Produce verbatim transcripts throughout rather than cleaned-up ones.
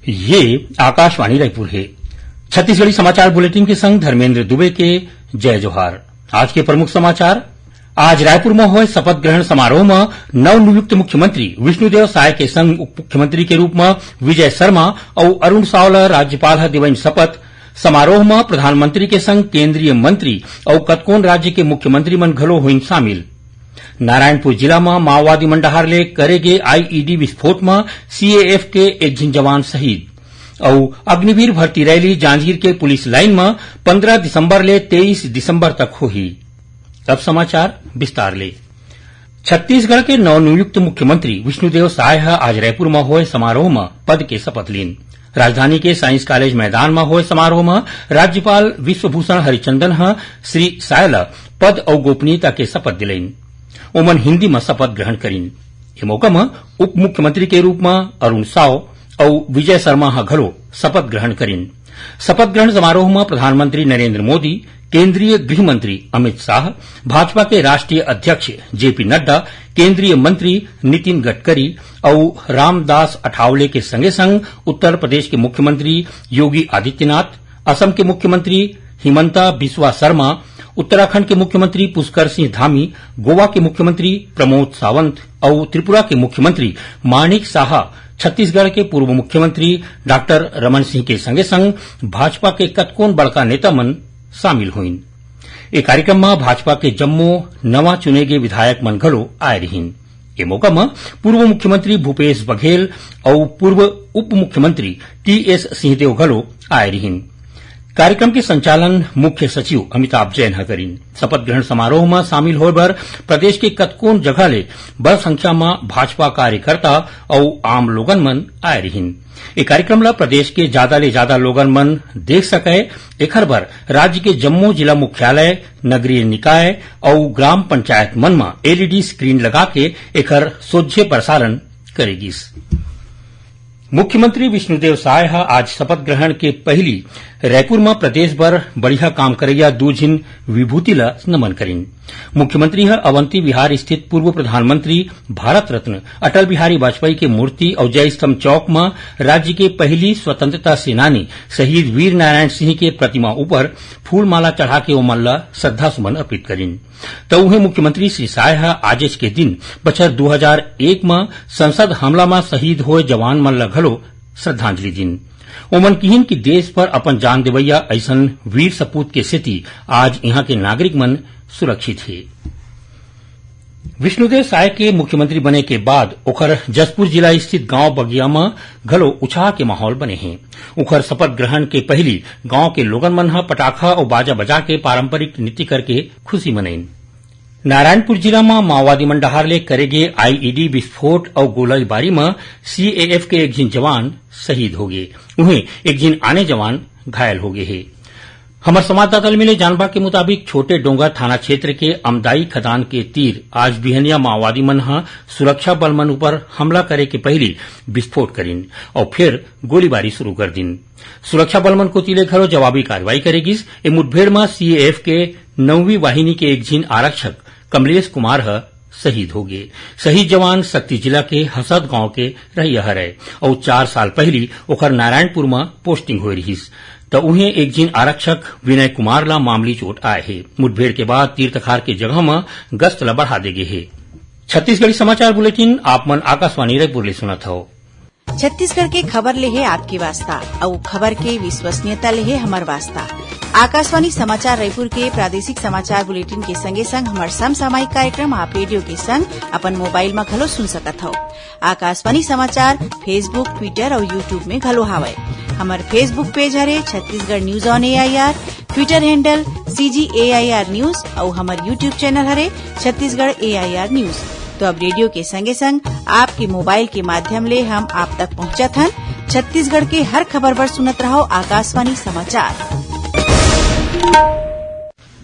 ये आकाशवाणी रायपुर हे। छत्तीसगढ़ी समाचार बुलेटिन के संग धर्मेंद्र दुबे के जय जोहार। आज के प्रमुख समाचार। आज रायपुर म होय शपथ ग्रहण समारोह म नवनियुक्त मुख्यमंत्री विष्णुदेव साय के संग उप मुख्यमंत्री के रूप म विजय शर्मा अउ अरुण साव ल राज्यपाल ह दिवईन शपथ। समारोह म प्रधानमंत्री के संग केंद्रीय मंत्री अउ कतकोन राज्य के मुख्यमंत्री मन घलो होइन शामिल। नारायणपुर जिला म माओवादी मन डहार ले करे गे आईईडी विस्फोट म सीएएफ के एक झिन जवान शहीद। अउ अग्निवीर भर्ती रैली जांजगीर के पुलिस लाइन म पंद्रह दिसंबर ले तेईस दिसंबर तक होही। अब समाचार विस्तार ले। छत्तीसगढ़ के नवनियुक्त मुख्यमंत्री विष्णुदेव साय ह आज रायपुर म होय समारोह म पद के शपथ लीन। राजधानी के साइंस कॉलेज मैदान म होय समारोह म राज्यपाल विश्वभूषण हरिचंदन ह श्री साय ल पद अउ गोपनीयता के शपथ दिलईन। ओमन हिंदी म शपथ ग्रहण करिन। ए मौका म उप मुख्यमंत्री के रूप म अरुण साव अउ विजय शर्मा ह घलो शपथ ग्रहण करिन। शपथ ग्रहण समारोह म प्रधानमंत्री नरेंद्र मोदी, केंद्रीय गृह मंत्री अमित शाह, भाजपा के राष्ट्रीय अध्यक्ष जेपी नड्डा, केंद्रीय मंत्री नितिन गडकरी अउ रामदास अठावले के संगे संग उत्तर प्रदेश के मुख्यमंत्री योगी आदित्यनाथ, असम के मुख्यमंत्री हिमंता बिस्वा शर्मा, उत्तराखंड के मुख्यमंत्री पुष्कर सिंह धामी, गोवा के मुख्यमंत्री प्रमोद सावंत अउ त्रिपुरा के मुख्यमंत्री मानिक साहा, छत्तीसगढ़ के पूर्व मुख्यमंत्री डॉक्टर रमन सिंह के संगे संग भाजपा के कतकोन बड़का नेता मन शामिल होइन। ए कार्यक्रम म भाजपा के जम्मो नवा चुने गे विधायक मन घलो आए रिहिन। ए मौका म पूर्व मुख्यमंत्री भूपेश बघेल अउ पूर्व उप मुख्यमंत्री टीएस सिंहदेव घलो आए रिहिन। कार्यक्रम के संचालन मुख्य सचिव अमिताभ जैन ह करिन। शपथ ग्रहण समारोह म शामिल होय बर प्रदेश के कतकोन जगह ले बड़ संख्या म भाजपा कार्यकर्ता अउ आम लोगन मन आए रिहिन। ए कार्यक्रम ल प्रदेश के जादा ले जादा लोगन मन देख सकय, एखर बर राज्य के जम्मो जिला मुख्यालय, नगरीय निकाय अउ ग्राम पंचायत मन म एलईडी स्क्रीन लगा के एखर सोझे प्रसारण करे गिस। मुख्यमंत्री विष्णुदेव साय ह आज शपथ ग्रहण के पहिली रायपुर म प्रदेश बर बढ़िया काम करइया दू झिन विभूति ल नमन करिन। मुख्यमंत्री ह अवंती विहार स्थित पूर्व प्रधानमंत्री भारत रत्न अटल बिहारी वाजपेयी के मूर्ति अउ जय स्तंभ चौक म राज्य के पहिली स्वतंत्रता सेनानी शहीद वीर नारायण सिंह के प्रतिमा ऊपर फूलमाला चढ़ा के ओमन ल श्रद्धा सुमन अर्पित करिन। त उहें मुख्यमंत्री श्री साय ह आजेच के दिन बछर दू हजार एक म संसद हमला म शहीद होय जवान मन ल घलो श्रद्धांजलि दीन। ओमन किहिन कि देश बर अपन जान देवइया अइसन वीर सपूत के सेती आज इहां के नागरिक मन सुरक्षित हे। विष्णुदेव साय के मुख्यमंत्री बने के बाद ओखर जशपुर जिला स्थित गांव बगिया म घलो उछाह के माहौल बने हे। उखर शपथ ग्रहण के पहिली गांव के लोगन मन ह पटाखा अउ बाजा बजा के पारंपरिक नृत्य करके खुशी मनइन। नारायणपुर जिला म माओवादी मन डहार ले करे गे आईईडी विस्फोट अउ गोलीबारी म सीएएफ के एक झिन जवान शहीद होगे, उहें एक झिन आने जवान घायल होगे हे। हमर संवाददाता ले मिले जानबा के मुताबिक, छोटे डोंगर थाना क्षेत्र के अमदाई खदान के तीर आज बिहनिया माओवादी मन ह सुरक्षा बल मन ऊपर हमला करे के पहिली विस्फोट करिन अउ फेर गोलीबारी शुरू कर दिन। सुरक्षा बल मन कोति ले घलो जवाबी कार्रवाई करे गिस। ए मुठभेड़ म सीएएफ के नौवीं वाहिनी के एक झिन आरक्षक कमलेश कुमार ह शहीद होगे। शहीद जवान सक्ती जिला के हसद गांव के रहइया हरय अउ चार साल पहिली ओखर नारायणपुर म पोस्टिंग होय रिहिस। त उहें एक झिन आरक्षक विनय कुमार ला मामूली चोट आय हे। मुठभेड़ के बाद तीर तखार के जगह म गश्त ला बढ़ा दे गे हे। छत्तीसगढ़ी समाचार बुलेटिन आप मन आकाशवाणी रायपुर ले सुनत हव। छत्तीसगढ़ के खबर ले हे आपके वास्ता, अउ खबर के विश्वसनीयता ले हे हमर वास्ता। आकाशवाणी समाचार रायपुर के प्रादेशिक समाचार बुलेटिन के संगे संग हमर समसामयिक कार्यक्रम आप रेडियो के संग अपन मोबाइल म घलो सुन सकत हव। आकाशवाणी समाचार Facebook, Twitter अउ YouTube में घलो हावय। हमर Facebook पेज हरे Chhattisgarh news on AIR, Twitter handle CG AIR news अउ हमर YouTube चैनल हरे छत्तीसगढ़ एआईआर न्यूज। तो अब रेडियो के संगे संग आपके मोबाइल के माध्यम ले हम आप तक पहुंचत हन छत्तीसगढ़ के हर खबर बर सुनत रहव आकाशवाणी समाचार।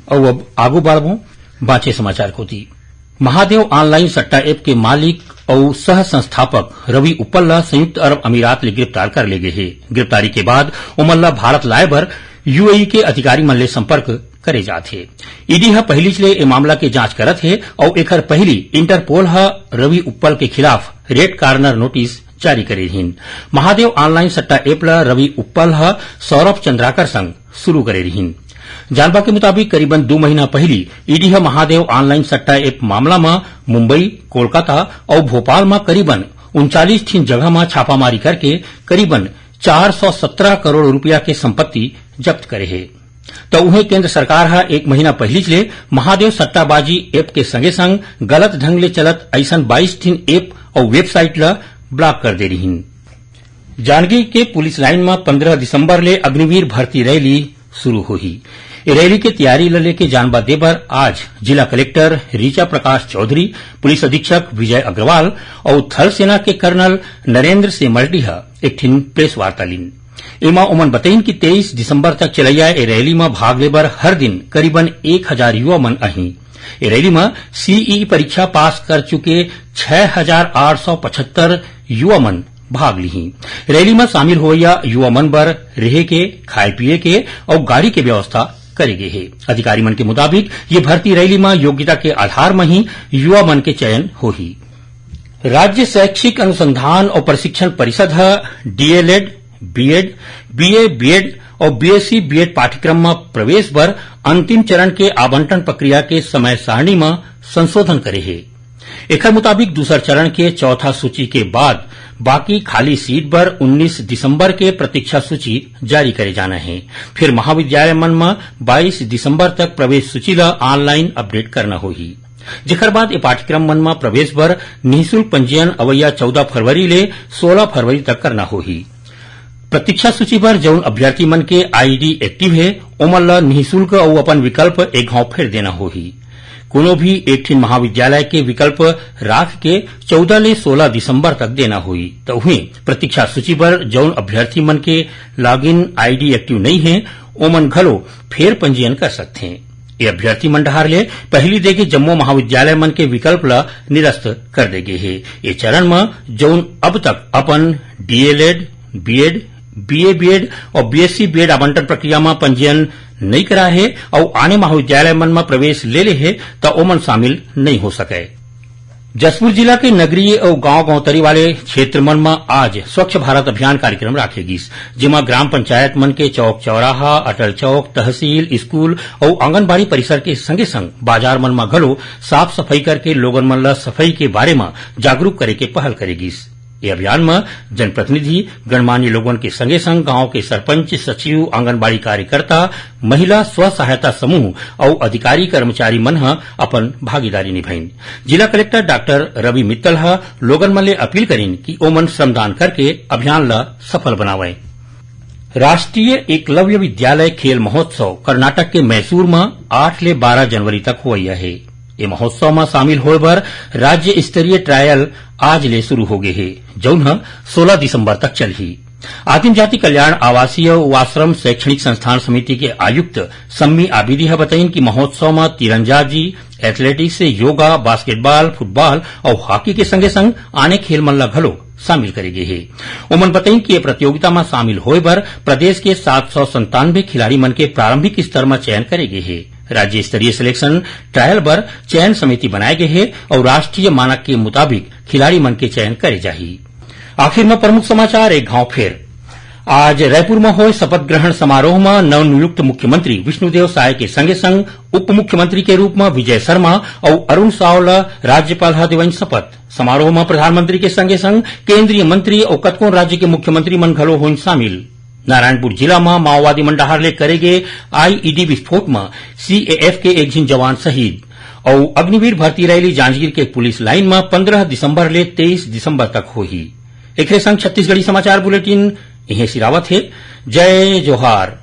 अउ अब आगू बढ़बो बांचे समाचार कोति। महादेव ऑनलाइन सट्टा ऐप के मालिक अउ सह संस्थापक रवि उप्पल ला संयुक्त अरब अमीरात ले गिरफ्तार कर ले गे हे। गिरफ्तारी के बाद ओमन ला भारत लाए बर यूएई के अधिकारी मन ले संपर्क करे जात हे। ईडी ह पहिलीच ले ए मामला के जांच करत हे अउ एखर पहिली इंटरपोल ह रवि उप्पल के खिलाफ रेड कार्नर नोटिस जारी करे रिहिन। महादेव ऑनलाइन सट्टा ऐप ल रवि उप्पल ह सौरभ चंद्राकर संग शुरू करे रिहिन। जानबा के मुताबिक, करीबन दू महीना पहिली ईडी ह महादेव ऑनलाइन सट्टा ऐप मामला म मुंबई, कोलकाता अउ भोपाल म करीबन उनचालीस ठिन जगह म छापामारी करके करीबन चार सौ सत्रह करोड़ रुपया के संपत्ति जब्त करे हे। त उहें, केंद्र सरकार ह एक महीना पहिलीच ले महादेव सट्टाबाजी ऐप के संगे संग गलत ढंग ले चलत अइसन बाईस ठिन ऐप अउ वेबसाइट ल ब्लॉक कर दे रिहिन। जांजगीर के पुलिस लाइन म पंद्रह दिसंबर ले अग्निवीर भर्ती रैली शुरू होही। ए रैली के तैयारी ल लेके जानबा देबर आज जिला कलेक्टर ऋचा प्रकाश चौधरी, पुलिस अधीक्षक विजय अग्रवाल अउ थल सेना के कर्नल नरेंद्र सेमर्डी ह एक ठिन प्रेस वार्ता लीन। एमा ओमन बतइन कि तेईस दिसंबर तक चलइया ए रैली म भाग लेबर हर दिन करीबन एक हजार युवा मन अहीं। ए रैली म सीई परीक्षा पास कर चुके छह हजार आठ सौ पचहत्तर युवा मन भाग लिही। रैली म शामिल होवइया युवा मन बर रेहे के, खाए पिए के अउ गाड़ी के व्यवस्था करे गे हे। अधिकारी मन के मुताबिक, ये भर्ती रैली म योग्यता के आधार म ही युवा मन के चयन होही। राज्य शैक्षिक अनुसंधान अउ प्रशिक्षण परिषद ह डीएलएड, बीएड, बीए बीएड अउ बीएससी बीएड पाठ्यक्रम म प्रवेश बर अंतिम चरण के आवंटन प्रक्रिया के समय सारणी म संशोधन करे हे। एखर मुताबिक, दूसर चरण के चौथा सूची के बाद बाकी खाली सीट बर उन्नीस दिसंबर के प्रतीक्षा सूची जारी करे जाना हे। फिर महाविद्यालय मन म बाईस दिसंबर तक प्रवेश सूची ल ऑनलाइन अपडेट करना होही, जेखर बाद ए पाठ्यक्रम मन म प्रवेश बर निःशुल्क पंजीयन अवइया चौदह फरवरी ले सोलह फरवरी तक करना होही। प्रतीक्षा सूची बर जउन अभ्यर्थी मन के आईडी एक्टिव हे, ओमन ल निःशुल्क अउ अपन विकल्प एक घांव फेर देना होही। कोनो भी एक ठिन महाविद्यालय के विकल्प राख के चौदह ले सोलह दिसंबर तक देना होही। त उहें, प्रतीक्षा सूची बर जउन अभ्यर्थी मन के लॉगिन आईडी एक्टिव नइ हे, ओमन घलो फेर पंजीयन कर सकथें। ये अभ्यर्थी मन डहार ले पहिली देखे जम्मो महाविद्यालय मन के विकल्प ल निरस्त कर दे गे हे। ये चरण म जउन अब तक अपन डीएलएड, बीएड, बीए बीएड अउ बीएससी बीएड आवंटन प्रक्रिया म पंजीयन नइ कराए हे अउ आने महाविद्यालय मन म प्रवेश ले ले हे, त ओमन शामिल नइ हो सकय। जशपुर जिला के नगरीय अउ गांव गौतरी वाले क्षेत्र मन म आज स्वच्छ भारत अभियान कार्यक्रम राखे गिस, जेमा ग्राम पंचायत मन के चौक चौराहा, अटल चौक, तहसील, स्कूल अउ आंगनबाड़ी परिसर के संगे संग बाजार मन म घलो साफ सफाई करके लोगन मन ल सफाई के बारे म जागरूक करे के पहल करे गिस। ये अभियान म जनप्रतिनिधि, गणमान्य लोगन के संगे संग गांव के सरपंच, सचिव, आंगनबाड़ी कार्यकर्ता, महिला स्व सहायता समूह अउ अधिकारी कर्मचारी मन ह अपन भागीदारी निभाइन। जिला कलेक्टर डॉक्टर रवि मित्तल ह लोगन मन ले अपील करिन कि ओमन श्रमदान करके अभियान ल सफल बनावय। राष्ट्रीय एकलव्य विद्यालय खेल महोत्सव कर्नाटक के मैसूर म आठ ले बारह जनवरी तक होवइया हे। ए महोत्सव म शामिल होय बर राज्य स्तरीय ट्रायल आज ले शुरू हो गे हे, जउन ह सोलह दिसंबर तक चलही। आदिम जाति कल्याण आवासीय अउ आश्रम शैक्षणिक संस्थान समिति के आयुक्त सम्मी आबिदी ह बताइन कि महोत्सव म तीरंदाजी, एथलेटिक्स, योगा, बास्केटबॉल, फुटबॉल अउ हॉकी के संगे संग आने खेल मन ल घलो शामिल करे गे हे। ओमन बताइन कि ये प्रतियोगिता म शामिल होय बर प्रदेश के सात सौ संतानवे खिलाड़ी मन के प्रारंभिक स्तर म चयन करे गे हे। राज्य स्तरीय सिलेक्शन ट्रायल बर चयन समिति बनाए गे हे अउ राष्ट्रीय मानक के मुताबिक खिलाड़ी मन के चयन करे जाही। आखिर म प्रमुख समाचार एक घांव फेर। आज रायपुर म होय शपथ ग्रहण समारोह म नवनियुक्त मुख्यमंत्री विष्णुदेव साय के संगे संग उप मुख्यमंत्री के रूप म विजय शर्मा अउ अरुण साव ल राज्यपाल ह दिवाइन शपथ। समारोह म प्रधानमंत्री के संगे संग केंद्रीय मंत्री अउ कतकोन राज्य के मुख्यमंत्री मन घलो होइन शामिल। नारायणपुर जिला म माओवादी मन डहार ले करे गे आईईडी विस्फोट म सीएएफ के एक झिन जवान शहीद अउ अग्निवीर भर्ती रैली जांजगीर के पुलिस लाइन म पंद्रह दिसंबर ले तेईस दिसंबर तक होही। एखरे संग छत्तीसगढ़ी समाचार बुलेटिन इहें सिरावत हे। जय जोहार।